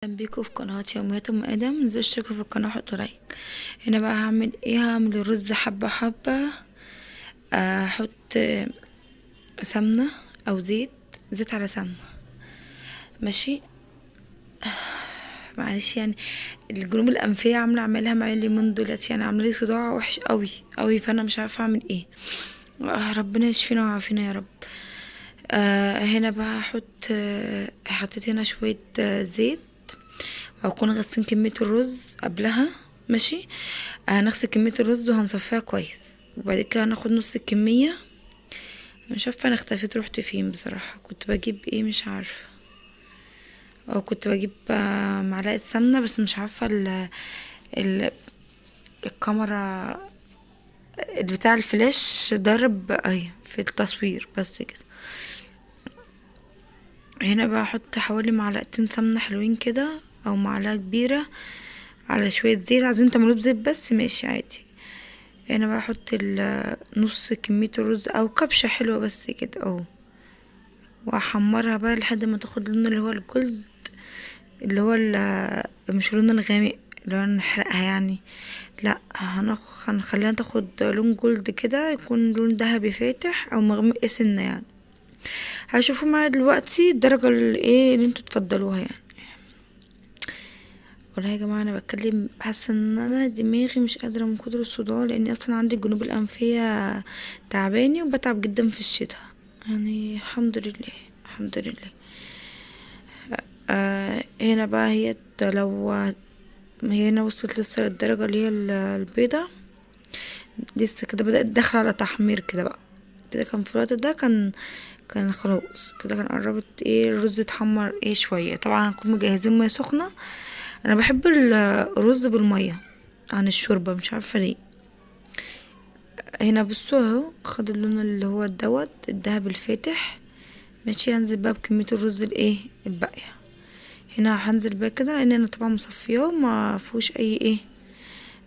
اهلا بيكم في قناة يوميات ام ادم. انزلوا اشتركوا في القناة وحطوا like. هنا بقى هعمل ايه؟ هعمل الرز حبة حبة. احط سمنة او زيت، زيت على سمنة، ماشي. معلش الجروب الانفية عاملة اعملها معايا اليومين دولت، عاملة لي صداع وحش قوي قوي، فانا مش عارفة اعمل ايه. ربنا يشفينا ويعافينا يا رب. هنا بقى حطيت هنا شوية زيت، وهكون غسلين كمية الرز قبلها، ماشي. هنغسل كمية الرز وهنصفيها كويس، وبعد كده هناخد نص الكمية. مش عارفة انا اختفيت روحت فين بصراحة، كنت بجيب ايه مش عارفة، او كنت بجيب معلقة سمنة، بس مش عارفة الكاميرا بتاع الفلاش ضرب اهي في التصوير بس كده. هنا بقى احط حوالي معلقتين سمنة حلوين كده او معلقة كبيرة على شوية زيت، عايزين تعملوه بزيت بس ماشي عادي. هنا بقى احط نص كمية الرز او كبشة حلوة بس كده اهو، واحمرها بقى لحد ما تاخد لون اللي هو الجولد، اللي هو مش لون الغامق اللي هو نحرقها يعني، لا هنخليها تاخد لون جولد كده، يكون لون ذهبي فاتح او مغمق سنة. هشوفوا معايا دلوقتي الدرجة اللي انتوا تفضلوها. والله يا جماعة انا بتكلم حاسة ان انا دماغي مش قادرة من كتر الصداع، لاني اصلا عندي الجنوب الانفية تعباني وبتعب جدا في الشتاء الحمد لله الحمد لله. هنا بقى هي لو هي هنا وصلت لسه للدرجة اللي هي البيضة، لسه كده بدأت داخلة على تحمير كده بقى كده، كان في الوقت ده كان خلاص كده، كان قربت الرز اتحمر شوية. طبعا هنكون مجهزين مية سخنة، انا بحب الرز بالمية عن الشوربة مش عارفة ليه. هنا بصوا اهو خد اللون اللي هو دوت الذهبي الفاتح، ماشي. هنزل بقى بكمية الرز الباقية، هنا هنزل بقى كده لان انا طبعا مصفياه وما فيهوش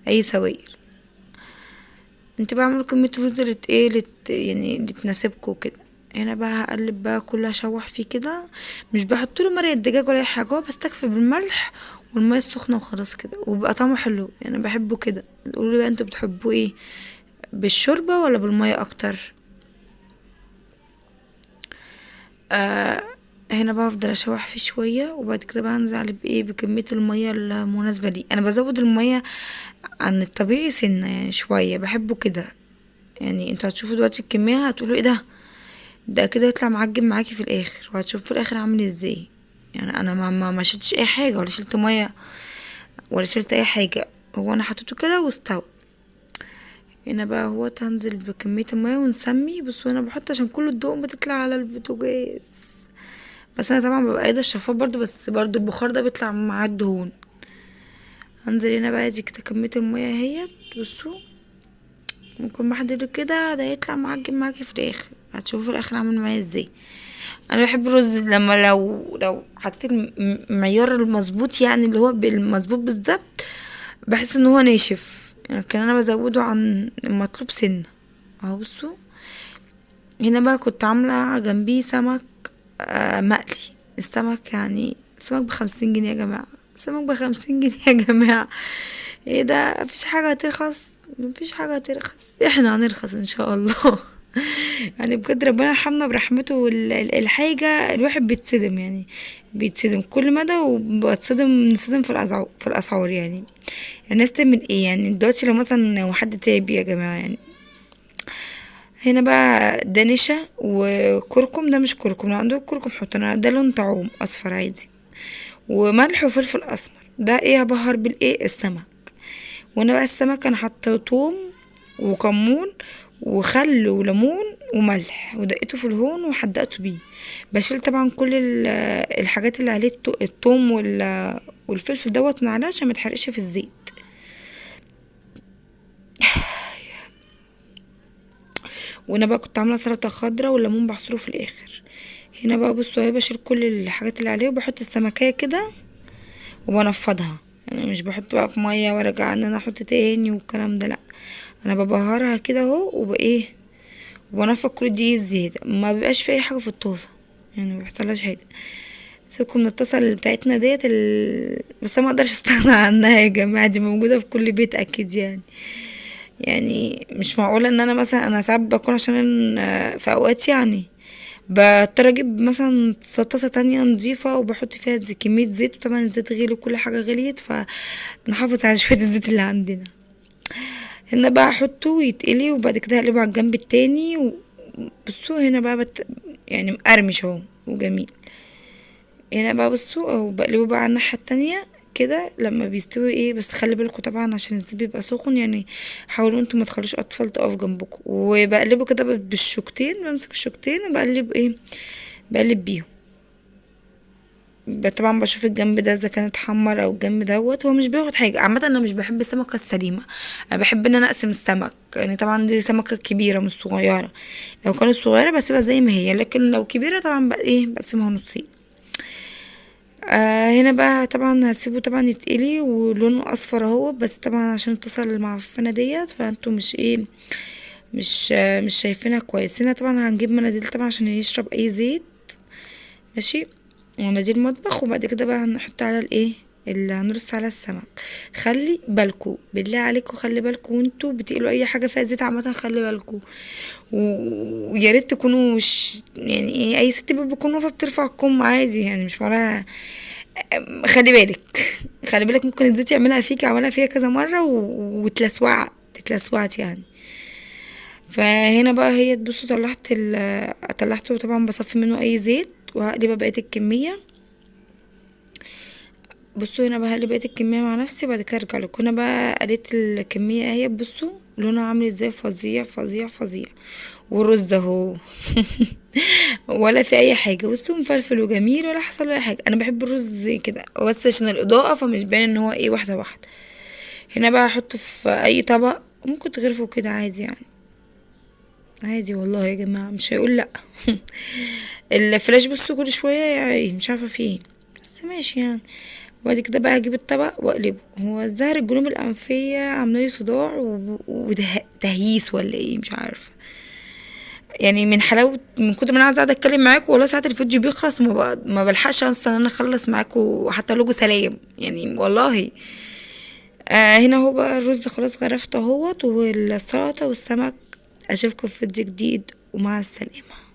اي سوائل. انتوا بقى اعملوا كمية الرز اللي ايه اللي يعني اللي تناسبكوا كده. هنا بقى هقلب بقى كله، هشوح فيه كده، مش بحط له مرقة دجاج ولا اي حاجة، هو بستكفي بالملح والمية السخنة وخلاص كده، وبيبقى طعمه حلو بحبه كده. قولوا لي بقى انتوا بتحبوه ايه، بالشوربة ولا بالمية اكتر؟ هنا بقى افضل اشوح فيه شوية، وبعد كده بقى هنزل عليه بكمية المية المناسبة ليه. انا بزود المية عن الطبيعي سنة شوية، بحبه كده انتوا هتشوفوا دلوقتي الكمية هتقولوا ايه ده، ده كده يطلع معجن معاكي في الاخر، وهتشوفوا في الاخر عامل ازاي. انا ما شلتش اي حاجة ولا شلت مية ولا شلت اي حاجة، هو انا حطيته كده واستوى. هنا بقى هو هنزل بكمية المية ونسمي. بصوا انا بحط عشان كل الدهون بتطلع على البوتاجاز، بس انا طبعا ببقى قايده الشفاط برضو، بس برضو البخار ده بيطلع مع الدهون. هنزل هنا بقى دي كده كمية المية اهيت، بصوا ممكن ما حد يقول كده ده يطلع معجن معاكي في الاخر، هتشوفوا في الاخر عامل معايا ازاي. انا بحب الرز لما لو حطيت المعيار المظبوط، اللي هو بالمظبوط بالظبط، بحس ان هو ناشف، لكن انا بزوده عن المطلوب سنة اهو. بصوا هنا بقى كنت عاملة جنبيه سمك مقلي. السمك السمك ب50 جنيه يا جماعة، السمك ب50 جنيه يا جماعة، ايه ده؟ مفيش حاجة هترخص، مفيش حاجة هترخص، احنا هنرخص ان شاء الله. بجد ربنا يرحمنا برحمته. الحاجة الواحد بيتصدم، بيتصدم كل مدى، وبتصدم نصدم في الأسعار. الناس تعمل ايه دلوقتي لو مثلا لو حد تعب يا جماعة؟ هنا بقى ده نشا وكركم، ده مش كركم، لو عندكم كركم حطوا، انا ده لون طعوم اصفر عادي، وملح وفلفل اسمر. ده ايه هبهر بالايه السمك. وانا بقى السمك انا حاطه توم وكمون وخل وليمون وملح، ودقته في الهون وحدقته بيه. بشيل طبعا كل الحاجات اللي عليه التوم والفلفل دوت من عليها عشان ما يتحرقش في الزيت. وانا بقى كنت عامله سلطه خضراء والليمون بعصره في الاخر. هنا بقى بصوا اهي بشيل كل الحاجات اللي عليه وبحط السمكيه كده وبنفضها، مش بحط بقى في ميه وارجع ان انا احط تاني والكلام ده، لا انا ببهرها كده اهو وبايه وبنفض كل دي الزياده، ما بيبقاش في اي حاجه في الطاسه، ما بيحصلهاش حاجه. سيبكم من الطاسه اللي بتاعتنا ديت بس انا ما اقدرش استغنى عنها يا جماعة، دي موجودة في كل بيت اكيد. يعني مش معقولة ان انا مثلا، انا ساعات بكون عشان في اوقات بضطر اجيب مثلا طاسه تانية نظيفة وبحط فيها كمية زيت، وطبعا الزيت غلي وكل حاجة غليت، فنحافظ على شوية الزيت اللي عندنا. هنا بقى احطه ويتقلي، وبعد كده هقلبه على الجنب التاني. بصوا هنا بقى مقرمش اهو وجميل. هنا بقى بصوا اهو بقلبه بقى على الناحية التانية كده لما بيستوي ايه، بس خلي بالكوا طبعا عشان الزيت بيبقى سخن، حاولوا انتوا ما تخلوش اطفال تقف جنبكوا. وبقلبه كده بالشوكتين، بمسك الشوكتين وبقلب ايه، بقلب بيهم. طبعا بشوف الجنب ده اذا كان اتحمر او الجنب دوت، هو مش بياخد حاجة. عامة انا مش بحب السمكة السليمة، انا بحب ان انا اقسم السمك، طبعا دي سمكة كبيرة مش صغيرة، لو كانت صغيرة بسيبها زي ما هي، لكن لو كبيرة طبعا بقى ايه بقسمها نصين. هنا بقى طبعا هسيبه طبعا يتقلي ولونه اصفر اهو، بس طبعا عشان الطاسه المعفنه ديت فانتوا مش شايفينها كويس. هنا طبعا هنجيب مناديل طبعا عشان يشرب اي زيت، ماشي، مناديل مطبخ. وبعد كده بقى هنحط على الايه اللي هنرص على السمك. خلي بالكو بالله عليكم، خلي بالكو وانتوا بتقلوا اي حاجة فيها زيت عامة، خلي بالكو. ويا ريت تكونوا يعني ايه، اي ست بتكون واقفة بترفع الكم عادي، مش معناها خلي بالك، خلي بالك ممكن الزيت يعملها فيك، عملها فيها كذا مرة وتلسوعت، تتلسوعت. فهنا بقى هي تبصوا طلعته طبعا بصفي منه اي زيت، وهقلب بقية الكمية. بصوا هنا بقى هقلب بقية الكمية مع نفسي، وبعد كده ارجع لكم. هنا بقى قليت الكمية اهي، بصوا لونها عامل ازاي، فظيع فظيع فظيع. والرز اهو ولا في اي حاجة، بصوا مفلفل وجميل ولا حصل اي حاجة. انا بحب الرز كده بس عشان الاضاءة فمش باين ان هو ايه، واحدة واحدة. هنا بقى احطه في اي طبق، ممكن تغرفه كده عادي، عادي والله يا جماعة مش هيقول لا. الفلاش بصوا كل شوية مش عارفة فيه ايه، بس ماشي. وبعد كده بقى هجيب الطبق واقلبه. هو الزهر الجنوب الأنفية عامله لي صداع وتهييس ولا ايه مش عارفة، من حلاوة من كتر ما انا قاعدة اتكلم معاكم والله ساعات الفيديو بيخلص وما بلحقش اصلا ان انا اخلص معاكم وحتى لكم سلام والله. هنا اهو بقى الرز خلاص غرفته اهوت، والسلطة والسمك. اشوفكم في فيديو جديد ومع السلامة.